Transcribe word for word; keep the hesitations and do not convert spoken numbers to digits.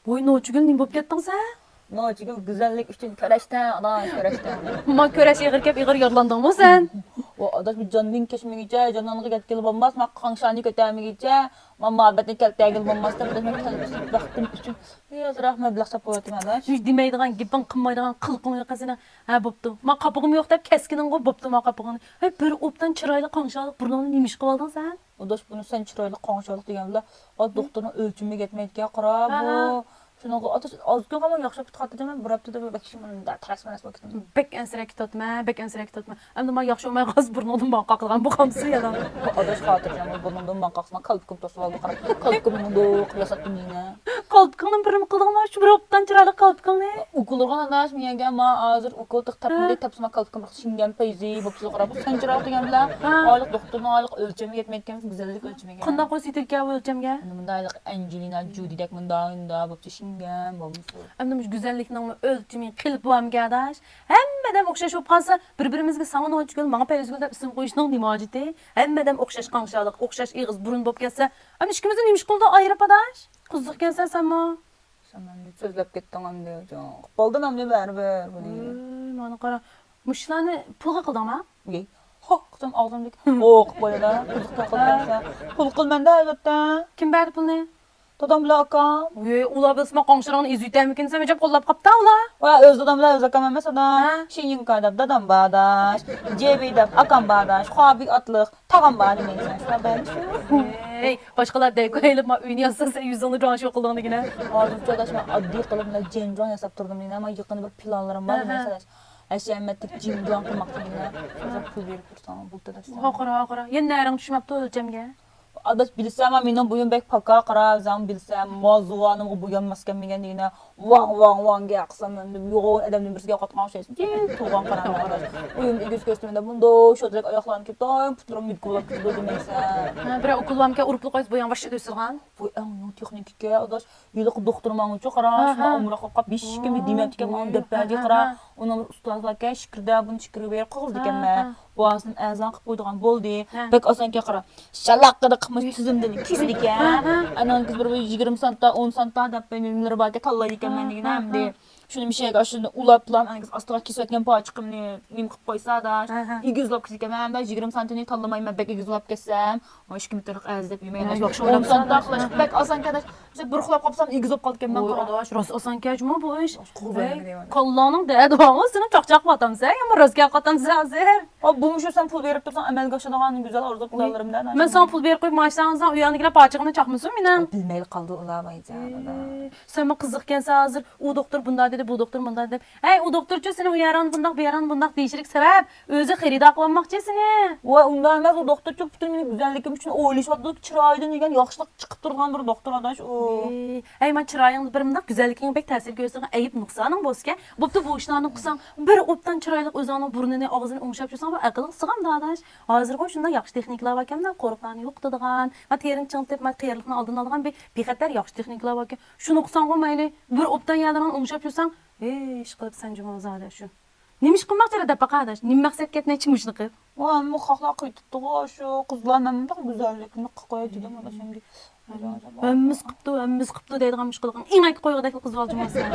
ۋوي، نوچىگۈل، نېمە بولۇپ كەتتىڭ سەن؟ نوچىگۈل، گۈزەللىك ئۈچۈن كۈرەشتە، ئانا، كۈرەشتە. ما كۈرەش ئېغىر كەپ ئېغىر يارىلاندىڭمۇ سەن؟ ۋو، ئاداش، بۇ جاندىن كەچمىگۈچە جانانغا يەتكىلى بولماس، ما قاڭشارنى كۆتەرمىگۈچە، ما مۇھەببەتنى كەلتۈرگىلى بولماس دەپ، ئاداش، مەن كەلگۈسى ۋاقتىم ئۈچۈن ئازراق مەبلەغ ساپ قويۇۋاتىمەن، ئاداش. ھېچ دېمەيدىغان گېپىڭ، قىلمايدىغان قىلىقىڭ يوق سېنىڭ. ھە، بوپتۇ. ما قاپىقىم يوق دەپ كەسكىنىڭغۇ، بوپتۇ ما قاپىقىڭنى. ھەي، بىر ئوبدان چىرايلىق قاڭشارلىق بۇرنۇڭنى نېمە ئىش قىلىۋالدىڭ سەن؟ ئاداش، بۇنى سەن چىرايلىق قاڭشارلىق دېگەن بىلەن، ئا، دوختۇرنىڭ ئۆلچىمىگە يەتمەيدىكەن، قارا، بۇ. ھە. شۇنىڭغا ئاداش ئاز كۈن قالماي ياخشىلاپ كېتىۋاتىدىمەن، بىر ھەپتىدە بەك شۇ تەرس مەرس بولۇپ كېتىمەن. بەك ئەنسىرەپ كېتىۋاتىمەن، بەك ئەنسىرەپ كېتىۋاتىمەن. ئەمدى ما ياخشى بولماي قالسا بۇرنۇڭدىن ماڭا قاقىدىغان بولغانسىز يەنە. ئاداش خاتىرجەم بول، بۇرنۇڭدىن ماڭا قاقسا، ما كالپۇكۇم توسۇۋالدى، قارا. كالپۇكۇمنى دوق ياساتتىم يەنە. كالپۇكۇڭنى بىرنېمە قىلدىڭما، شۇ بىر ئوبدان چىرايلىق كالپۇكۇڭنى؟ ئوكۇل ئۇرغان ئاداش مېنىڭگە، ما ھازىر ئوكۇل تېخى تاپمىدى، تاپسا ما كالپۇكۇم شىڭگەن پەيزى بوپتۇ، قارا. بۇ سەن چىرايلىق دېگەن بىلەن، ھە. ئايلىق دوختۇرنىڭ ئايلىق ئۆلچەمگە يەتمەيدىكەن، گۈزەللىك ئۆلچىمىگە. قانداق بولسا يېتىدىكەن بۇ ئۆلچەمگە؟ ئەنە مۇنداق ئايلىق ئەنجېلىنا جولىدەك مۇنداق، مۇنداق بوپتۇ، شىڭگەن بولمىسا. ئەمدى مۇشۇ گۈزەللىكنىڭمۇ ئۆلچىمى، قېلىپى بارمىكەن ئاداش؟ ھەممە ئادەم ئوخشاش بولۇپ قالسا، بىر-بىرىمىزگە ساڭا نوچىگۈل، ماڭا پەيزىگۈل دەپ ئىسىم قويۇشنىڭ نېمە ھاجىتى؟ ھەممە ئادەم ئوخشاش قاڭشارلىق، ئوخشاش ئېغىز بۇرۇن بولۇپ كەتسە، ئەمدى ئىككىمىزنى نېمە ئىش قىلدى ئايرىپ ئاداش؟ قىزىقكەنسەن سەنمۇ. سەن مەندىن سۆزلەپ كەتتىڭ ئەمدى. قالدىن ئەمدى بەرىبىر بۇنى. ۋاي، مانا قارا. مۇشۇلارنى پۇلغا قىلدىڭما؟ ھە، قىزىم ئاغزىمدىكى. ئوقۇپ قويىلا. قىزىق قىلىپ قىلىپ بەرسە. پۇل قىلىمەن-دە، ئەلۋەتتە. كىم بەردى پۇلنى؟ دادام بىلەن ئاكام. ۋاي، ئۇلار بىلسىمۇ قاڭشىرىڭنى ئېزىۋېتەرمىكىن، سەن ئەجەب قوللاپ قاپتا ئۇلار. ۋاي، ئۆز دادام بىلەن ئۆز ئاكام ئەمەس ئانا. ھە؟ شىنيىڭكا دەپ دادام بار ئاداش. جېبى دەپ ئاكام بار ئاداش. خۇابى ئاتلىق تاغام بار دېمەيسەن، شۇلار بەردى شۇ. ھەي، باشقىلار دەيكۇ ئېلىپ، ما ئۆينى ياسىسا، سەن يۈزۈڭنى جۇاڭشۇ قىلدىڭ دېگىنە. ھازىرچۇ ئاداش، مەن ئاددىي قىلىپ بىلەن جەنجۇاڭ ياساپ تۇردۇم دېگىنە. ما يېقىندا بىر پىلانلىرىم بار، ھە، ھە. دېمەيسەن ئاداش. ھەشەمەتلىك جىڭجۇاڭ قىلماقچى دېگىنە. ھازىر پۇل بېرىپ تۇرساڭ بولدى ئاداش. ھاقىرا، ھاقىرا. يەنە نەرىڭ چۈشمەپتۇ ئۆلچەمگە. ئاداش، بىلسەم، مېنىڭ بويۇم بەك پاكا، قارا، ئۆزۈڭ بىلسەم، ما زۇۋانىمغا بويانماسكەن دېگەن دېگىنە. ۋاڭ، ۋاڭ، ۋاڭ گەپ قىلسام، مەن يوغان ئادەمنىڭ بىرسىگە قاتقان ئوخشايسەن. جىم تۇرغان قارا، ئاداش. بويۇم ئېگىز كۆستۈم دە، بۇنداق شودراك ئاياقلارنى كىيىپ، دائىم پۇتلىرىم مىدىكى بولۇپ كېتىدۇ دېمەيسەن. ھە، بىرەر ئوكۇل بارمىكەن، ئۇرۇپلا قويسا، بويۇڭ ۋاش ئۆسۈرغان. بۇ ئەڭ يېڭى تېخنىكىكەن، ئاداش. ھېلىقى دوختۇر ماڭغۇچە قارا، ھە، شۇنداق ھە. ئامراق بولۇپ قاپ، ھېچكىمگە دېمەپتىكەن، ماڭا دەپ بەردى، قارا. ئۇنىڭ بىر ئۇستازى باركەن، شىكىردە بۇنى شىكىرگە بېرىپ قىلغۇزىدىكەنمەن. ھە، ھە. بوۋاسىنى ئەزان قىلىپ قويىدىغان بولدى. ھە. بەك ئاسانكەن، قارا. شالاققىدە قىلماي تۈزۈمدىن كېسىدىكەن. ھە، ھە. ئانىڭ كىز بىر يىگىرمە سانتا، ئون سانتا دەپ نېمىلىرى باركەن، تاللايدىكەنمەن دېگىن ھە، ئەمدى. ھە. شۇنى مىشەگە، شۇنى ئۇلاپ، ئۇلاپ، ئەنە ئاستىغا كېسىۋەتكەن پارچىقىمنى نېمە قىلىپ قويسا، ئاداش. ھە، ھە. ئېگىز ئۇلاپ كېتىدىكەنمەن، ئەمدى يىگىرمە سانتىنى تاللىمايمەن، بەك ئېگىز ئۇلاپ كەتسەم. ئىككى مېتىرلىق ئەرزىدەپ يۈرمەي، ياخشى ئون سانتا قىلىش بەك ئاسانكەن، ئاداش. بىر ئۇخلاپ قاپسام، ئېگىز بولۇپ قالىدىكەنمەن. ۋاي، قارا. ئاداش، راست ئاسانكەن جۇمۇ بۇ ئىش. ۋاي، كاللاڭنىڭ دەردى بارمۇ سېنىڭ، چاقچاقلاۋاتامسەن يا راست گەپ قاتامسەن ھازىر؟ ئا، بۇمۇ شۇ سەن پۇل بېرىپ تۇرساڭ ئەمەلگە ئاشىدىغان گۈزەل ئارزۇ پىلانلىرىمدە. مەن ساڭا پۇل بېرىپ قويۇپ ماچىسىڭ ئالساڭ، ئۇ ياندىكىلەر پارچىقىنى چاقمىسۇن مېنىڭ. بىلمەيلا قالدى ئۇلار، ۋايجان. سەنمۇ قىزىقكەنسەن ھازىر. ئۇ دوختۇر بۇنداق دېدى، بۇ دوختۇر مۇنداق دېدى. ھەي، ئۇ دوختۇرچۇ سېنى ئۇ ياران بۇنداق، بۇ ياران بۇنداق دېيىشلىك سەۋەب، ئۆزى خېرىدار قىلالماقچى سېنى. ۋاي، ئۇنداق ئەمەس، ئۇ دوختۇرچۇ پۈتۈن مېنى گۈزەللىكىم ئۈچۈن ئويلىشىۋاتىدۇ، چىرايىدىن دېگەن ياخشىلىق چىقىپ تۇرىدىغان بىر دوختۇر ئاداش ئۇ. ھەي، مانا چىرايىڭدا بىر مۇنداق گۈزەللىكىڭگە بەك تەسىر كۆرسىتىدىغان ئەيىب نۇقسانىڭ بولسىكەن، بوپتۇ، بۇ ئىشلارنى قىلساڭ، بىر ئوبدان چىرايلىق ئۆزۈڭنىڭ بۇرنىنى، ئاغزىنى ئوڭشاپ يۈرسەڭ، بۇ ئەقىلگە سىغامدۇ ئاداش؟ ھازىرغۇ شۇنداق ياخشى تېخنىكىلار باركەن، قورۇقلارنى يوقىتىدىغان، ما تېرىنى چىڭىتىپ، ما قېرىلىقنى ئالدىنى ئالىدىغان بىر بىخەتەر ياخشى تېخنىكىلار باركەن. شۇنى قىلساڭغۇ مەيلى، بىر ئوبدان يەرلىرىڭنى ئوڭشاپ يۈرسەڭ، ھېي، ئىشقىلىپ سەن جۇمۇ زادى شۇ. نېمە ئىش قىلماقچى دەپ باقا ئاداش؟ نېمە مەقسەت كەتمەكچى مۇشۇنى قىلىپ؟ ۋا، ئەمما خەقلەر قىيتىپتىغۇ شۇ قىزلار، مەن مۇنداق گۈزەللىكىمنى قىلىپ قوياي دېدىم ئاداش ئەمدى. ھەممىسى قىپتۇ، ھەممىسى قىپتۇ دەيدىغان مۇشۇ قىلىقىڭ ئېڭەككە قويغۇدەكلا قىزىۋالدىڭ سەن.